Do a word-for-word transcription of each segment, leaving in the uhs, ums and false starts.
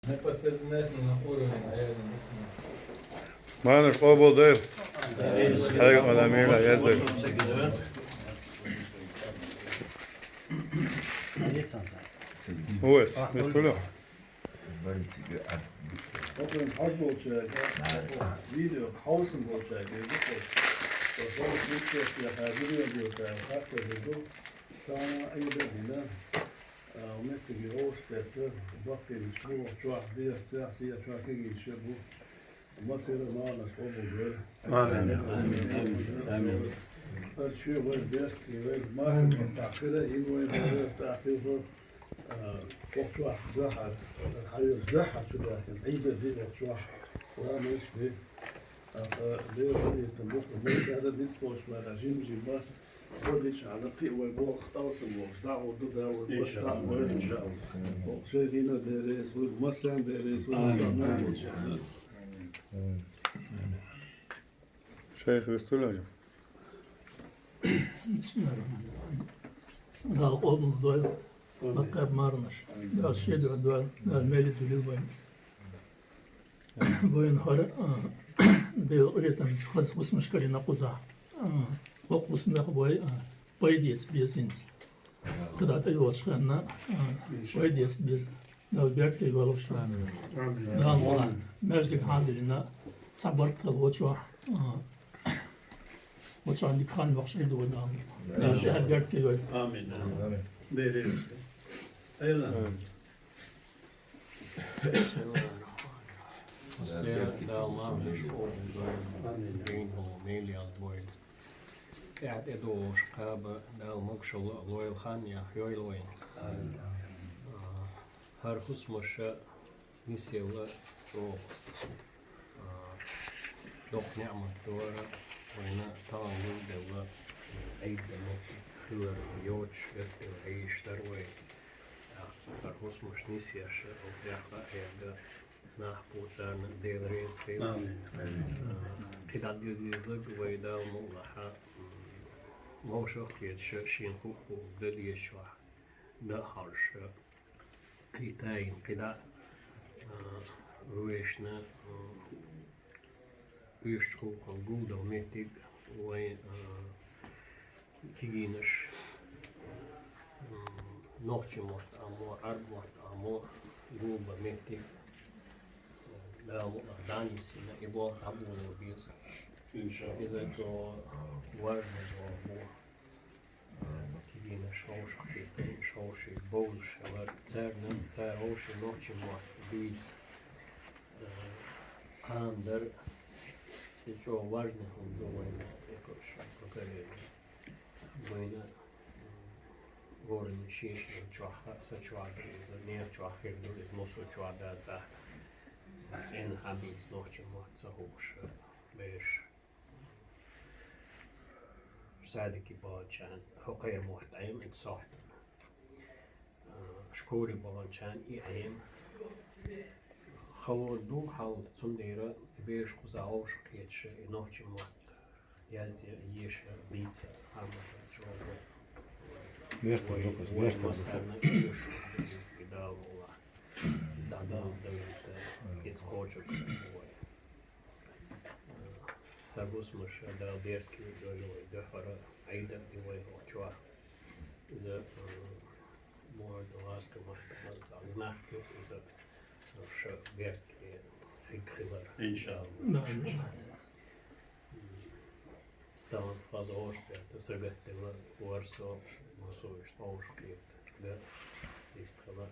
На подсознательном уровне, наверное, начинается. Марнаш къобал дойла. Хьайга къамел яздойла. Вес, вес туьлу. Оцун хьажа болчаьрга, видео хьовсам болчаьрга, дукха. Оцу хьовсам болчаьрга, хьажа болчаьрга, хьажа болчаьрга. Тахана Ӏийда а дина, а, меттиге вовшахкхетта, баккхийнаш бу, чохь дехьа, сехьа, сехьа чохь кегийнаш а бу. Массеран а марнаш къобал дойла. Амин. Амин. Амин. Амин. Ара шен вай беркате, вай мархин тӀехь хила, ин вай беркате хила, а, кху чохь дуьххьара, хьайолчу дуьххьара чу даьхкина, Ӏийда а ди кху чохь, ламазаш а ди. ТӀаккха Делан къинхетам бу, массара а дицлуш бара, жим-жима, Вадича хьала кхин а вай боху алсам бохуш, дӀагӀур ду, да вай, иншаллахӀ, иншаллахӀ. Шайн дина Дела реза хуьлда, массарна Дела реза хуьлда. Амин. Амин. Шайх, вистуьллу? Бисмиллахьиррахьманиррахьим. Дала къобал дойла, баккхий марнаш. Дала шен дуьхьа дойла, Дала мел а дуьллийла вайна. Вайна хӀара, а, Делан къинхетамца хаза хӀусамаш карийна кхузахь. А, хӀокху хӀусамех вай, а, пайда эца беза хӀинца. КхидӀа тӀейогӀучу хенна, а, пайда эца беза. Дала беркате йойла шуна. Амин. Дала вайн маьждиг хьан а диллина, цхьа барт хила вай чохь, а, вай чохь дика хан йоккхуш Ӏийда вай Дала. Дала тӀаьхьа беркате йойла. Амин. Амин. Беркате. Амин. Массеран а Дала марнаш къобал дойла. Амин. Дийнахула мел яздойла. ТӀаьхьа тӀедогӀуш кхаба Дала могушалла а лойла, хан а яхъйойла вайна. Амин. А, хӀара хӀусамаш а, нисъелла чӀогӀа, а, доккха неӀмат ду хӀара, вайна тахана луш делла Ӏийда а, моттиг хилар йоцуш, гӀерташ Ӏийш дара вай. ТӀаккха хӀара хӀусамаш нисъеш, оцу тӀехь а хьегна нах бу, царна Дела реза хуьлда. Амин. А, кхидӀа де дезарг вай Дала мукъалахь, м, вовшах а кхеташ, шена хӀуъа-хӀуъа дан дезачохь дан а хьожуш, кхин а тайна кхидӀа, а, вешна, а, уьш чу гӀуллакхал гулдала меттиг вайн, а, кегийнаш, м, нохчийн мотт а мо, Ӏарбойн мотт а мо, гулбан меттиг, Дала мукъалахь дӀа а нисйина, и болх дӀаболо беза. Иншаллахь. Иза чӀогӀа важный болх бу. Кегийнаш вовшах кхетар, уьш вовшийн бовзуш хилар, царна, цара вовшийн нохчийн мотт бийца, э, кхана дар, и чӀогӀа важный хӀума ду вайна, тӀекхуьуш поколение. Вайна, м, ворхӀанна шен-шен чохь а, са чохь а ду иза, нехан чохь хир ду иза, массо а чохь дацахь, цӀена хьан бийца нохчийн мотт ца хууш, бераш. Садике баханчарна хӀокхеран мотт Ӏема, и сохьтана. А, школе баханчарна и Ӏема. Хало ду хьал, цундела и бераш кхузахь вовшах кхеташ, и нохчийн мотт язъе, еша, бийца, хьамаша, чӀогӀа. Вай, вай массарна а уьш ду иза, и Дала мукъалахь. ДӀадала далийта, иза кхочург вай. ХӀара хӀусамаш Дала беркате йойла вай, дуьххьара Ӏийда а ди вай хӀокху чохь. Иза, м, муха ду, гӀазкхийн маттахь цхьа знак ду иза, ша беркате хиг хилар. Иншаллахь. Да. Тахана хаза вовшахкхетта сагатделла вара со, массо а иштта вовшахкхетта, да, иштта хилар.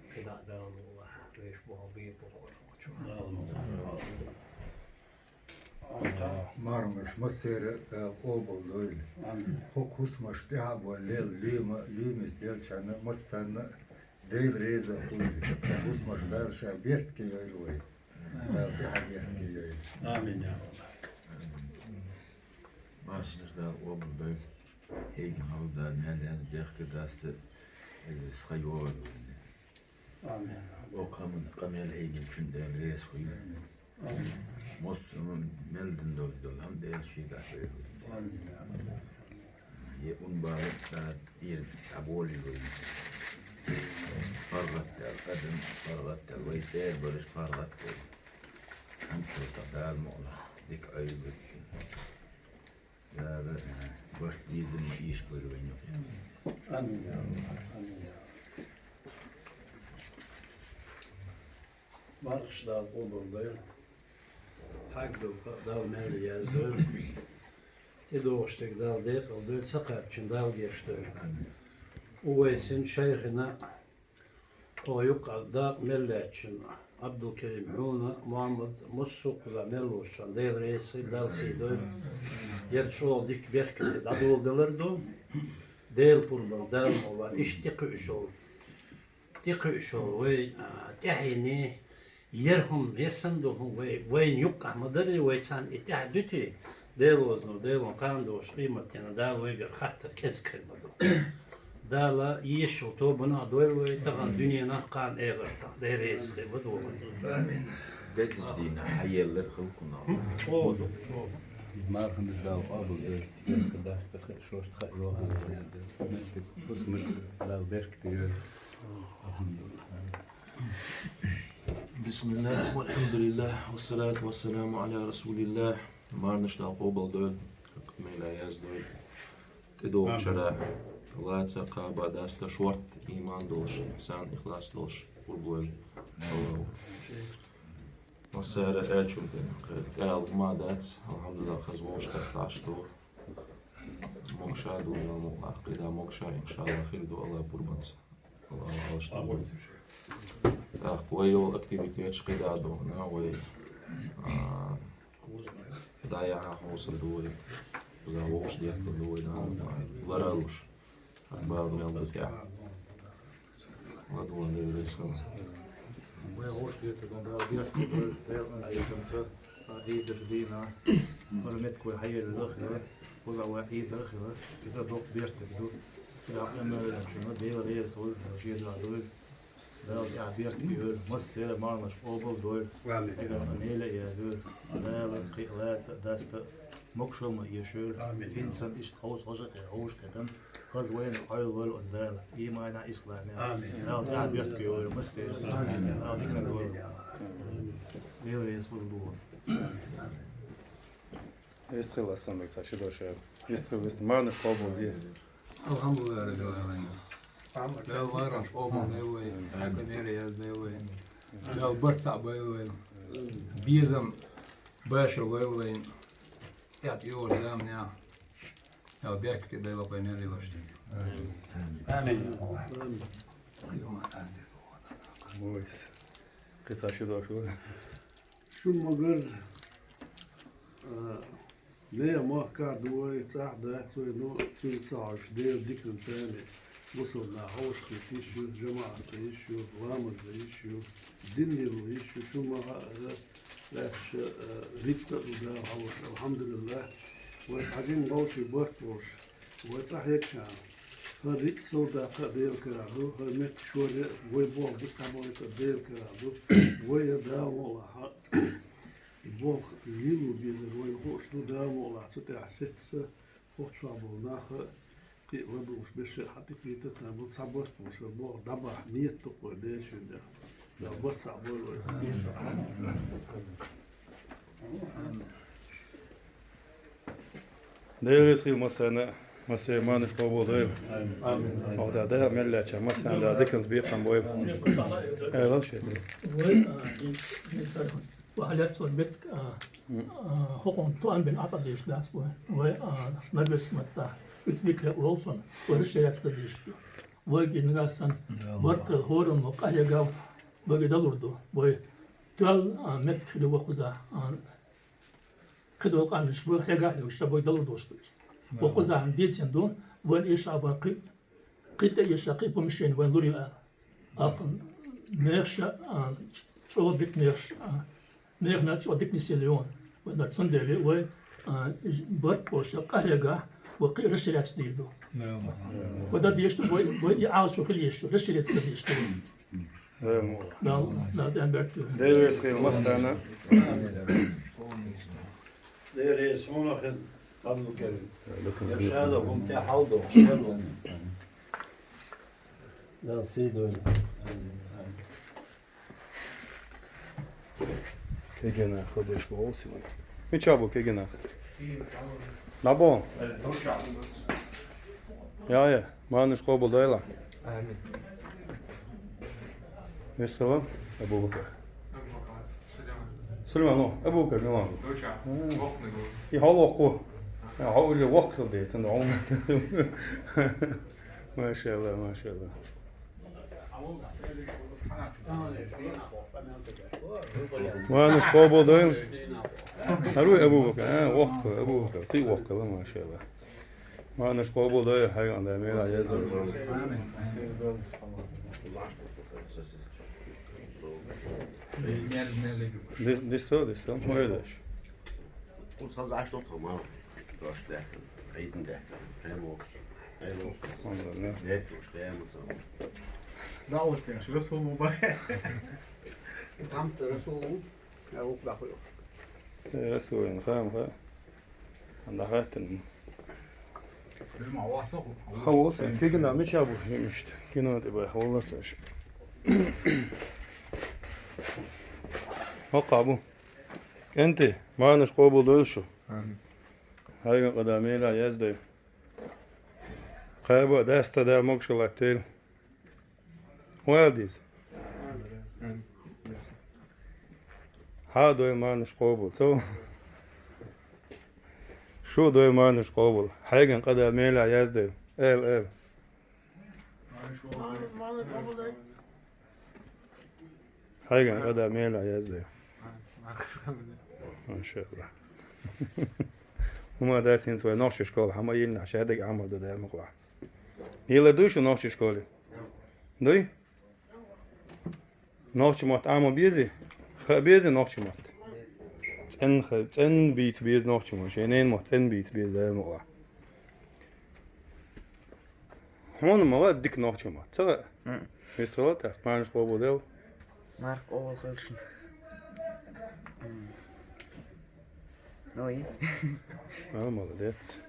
КхидӀа а Дала мукъалахь, вешан болх бе бохура хӀокху чохь. Марнаш массеран а Дала къобал дойла. Амин. ХӀокху хӀусамаш тӀаьхьа а бовла лела, лоьма, лоьмаца деллачарна массарна а Дела реза а хуьлда. ХӀусамаш Дала ша беркате йойла вай. Дала тӀаьхьа беркате йойла. Амин, я АллахӀ. Марнаш Дала къобал дойла. Хьегна хьал а, мел яздан дехкар дац, э, схьайогӀийла вайна. Амин. Оха хӀуманна къамел хьегначунна Дела реза хуьлда. Амин. Массо а мел дина долуш долу хӀума Дела шен дахь вевлла. Амин. Я ун бала а, ира дӀаболийла вайна. паргӀатдаьлла, адам паргӀатдаьлла, вай цӀера бараш паргӀатдаьлла. ХӀанз цо тӀа Дала мукъалахь дика Ӏойла. Дала, э, барт безам ма ийша бойла вайна юкъе. Амин, я Аллах, амин, я Аллах. Мархаш Дала къобалдойла. Хьаьгдолча Дала маьл яздойла. ТӀедогӀуш дерг Дала декъалдойла, ца кхаьбчунна Дала гешт дойла. Амин. Увайсин шайхина Тхо юкъа дакъа мел лаьттачунна, Ӏабдулкарим, хьуна, Мухьаммад, массо а кхузахь мел волчунна Дела реза хилва, Дала сий дойла. Яр чӀогӀа дика беркате дӀадоладелар ду. Дела пурбанца, Дала мукъалахь, иштта тӀекхуьуш йола, тӀекхуьуш йола вай, а, тӀаьхьенна, яр хӀума, яр санна дола хӀума вай, вайна юккъехь ма дарий, вай царна и тӀаьхьа дуьтий, Дела возано, Дела вон кхана долуш къематдийнахь Дала вайгара хаттар кӀезиг хир ма ду. Дала езаш йолу тобанах а дойла вай, тахана дуьненахь, кхана эхартахь. Дела реза хилва вайна. Амин. Дезачу дийнахь хьаеллар хилла кхунах. ЧӀогӀа ду, чӀогӀа. Марханаш Дала къобалдойла, беркат дац тхан, шорта хан йохуьйту. Меттиг, хӀусамаш Дала беркате йойла. Алхьамдулиллах. بسم الله والحمد لله والصلاة والسلام على رسول الله. Марханаш Дала къобалдойла, хьакъ мел яздойла. ТӀедогӀучара лаца кхаба даста шорта иман долуш, ихсан, ихлас долуш къурбанойла. Массара аьллачун тӀе кхин тӀеала хӀума дац, алхьамдулиллах, хаза вовшахкхетта Ӏаш ду. Могуш а ду, Дала мукъалахь, кхидӀа могуш а, иншааллах, хир ду Аллахь пурбанца. Аллахь Ӏалашдойла. ТӀаккха вай йолу активитеташ кхидӀа а ду, на вай, а, дӀаяхьа хьовсур ду вай. Кхузахь вовшах деттар ду вай, Дала мукъалахь, лара а луш. Хьан бала мел ду тӀехь. ЛадогӀа, Дела реза хилва. Вай гӀош деттар ду, Дала деза хилва, Делан Ӏаьдамца, а, Ӏийдарчу дийнахь, хӀара меттиг вай хьаелла хилла, кхузахь вай Ӏийдар хилла, иза доккха бертиг ду. Дала къемалваьллачунна Дела реза хуьлда, шен дуьхьа дойла. Дала тӀехь беркате йойла, массеран марханаш къобалдойла. Амин. Хьегна мел а яздойла. Дала кхин а лаца а, даста а могушалла ма эшойла. Амин. ХӀинца санна иштта хьовса, хьовшахкхетта, хаза вайна Ӏойла войла оцу Дала. Иманехь, исламехь. Амин. Дала тӀехь беркате йойла массеран. Амин. Дала диканиг дойла. Дела реза хуьлда вайна. Вистхила, Асланбек, цхьа ши дош ала. Вистхила, вистхила. Марханаш къобалде. Алхьамдулиллахь, Раббил Ӏаламин. Дала марханаш къобалдойла вай, хьакъ мел яздойла вай. Дала барт цхьаъ бойла вай. Безам, башар лойла вай. ТӀехь тӀейогӀучу заманахь Дала беркате дойла вай мел йолуш дерг. Амин. Ой. Кхин цхьа ши дош ала. Шу ма-гарра, а, нехан махкахь ду вай, цӀахь дац вай, но цуьнга ца хьожуш, Делан диканца царна бусалба нах хьовшахкхетта йиш ю, жамаӀат дан йиш ю, ламаз дан йиш ю, дин лело йиш ю, шу ма-хаъара, лаьтташ, а, рицкъа а ду Дала хьовсуш, алхьамдулиллахь, вай хьажин вовшийн барт волуш. Вай къахьегчарна, хӀара рицкъ совдаккха а Делан карахь ду, хӀара меттиг шоръян а, вай болх дика дӀабахийта а Делан карахь ду. Вай а Дала мукъалахь, и болх лело безар вайна хууш ду, Дала мукъалахь, цу тӀехь сецца, хӀокху чохь болу нах а кхин а ладугӀуш берш а хьан тӀекхетар а бу, цхьа барт бу, шуьга болх дӀабахьа нийят ду-кх вай Делан шен тӀехь. Дала барт цхьаъ бойла вай. Дела реза хила массарна, массеран марханаш къобалдойла. Амин. Амин. Хьо да, да, мел лаьттачарна массарна да, диканца бекхам бойла. Амин. Ай, лав шех. Вай, а, ин-, ин-, вай хьалаьцна вай меттиг, а, а, хӀокхунна тоам бина Ӏа тӀе дезаш дац вай. Вай, а, наберш матта, ит викре олсон, вай рашерец да дезаш ду. Вайга и нагахь санна, барт хила хӀораммо къахьегав, вайга далур ду. Вай тоьлла, а, меттиг хир ю вай кхузахь, а, кхидолу къаьмнаш вай хьегахь а йогуш, ша вай далур долуш ду иза. Вай кхузахь дийцина ду, вайна иша а вай кхин, кхин тӀе иша, кхин помещение вайна лур ю аьлла. Аккха мехаш а, а, чӀ-, чӀогӀа дика мехаш а, механа чӀогӀа дика нисъелла ю вайна. Вайна цундела вай, а, ж-, барт болуш къахьегахь, вай кхин а расширяться дийр ду. Вай дан дезаш ду, вай, вай и Ӏалашо хила езаш ю, расширяться дан дезаш ду. Дала, Дала тӀаьхьа беркате. Дела реза хила массарна. Дела реза хила, Абдулкарим. Я шада, хӀума тӀе хьал до, шада. Дала сий дойла. Кегий нах ходеш боху симан. Мича бу кегий нах? Набон. Я, я. Марнаш къобалдойла. Амин. Мистала Абу-Бакр. Сулейман, ну, Абу-Бакр, ну ладно. И хьо воккху. А, хьо уже воккхал де, цунда хьо. Машалла, машалла. Марнаш къобалдойла. Аруй Абу-Бакр, а, воккха, Абу-Бакр, кхы воккха, машалла. Марнаш къобалдойла, хьайган да мела еза. Дис-, дисто, дисто, мойдаш. Кху сазаш тохтамал. Дош дехтан, айдин дехтан. Хэмос. Хэмос. Дехтан, хэмос. Даллаш, конечно, Расул Мубарак. Там-то Расул, я вот нахуй. Э, Расул, хам, ха. Анда хаттын. Хаволса, кегий нах мича бу, имишт. Кино тӀе бай, хаволса. Хокка бу. КӀентий, марнаш къобалдойла шу. Амин. Хьайган къа да мела ездай. Кхаба даста да могашалла латтийла. Вал деза. Хьа дойла марнаш къобал, цо. Шу дойла марнаш къобал. Хьайган къа да мела ездай. Эл, эл. Хьайган къа да мела ездай. Машалла. ХӀума дацин свой нохчий школа, хьама йилна, шадыг Ӏамал да дай мукъла. Йила дуй шу нохчий школе? Дуй? Нохчий мотт Ӏама безий? Ха безий нохчий мотт? ЦӀен ха, цӀен бийца беза нохчий мотт. Шен ненан мотт цӀен бийца беза дай мукъла. Хьуна ма ва дика нохчий мотт, ца ва? Мм. Вистхила тӀаккха, марнаш къобалдойла. Марх къобал хилчна. Мм. Ну и? А, молодец.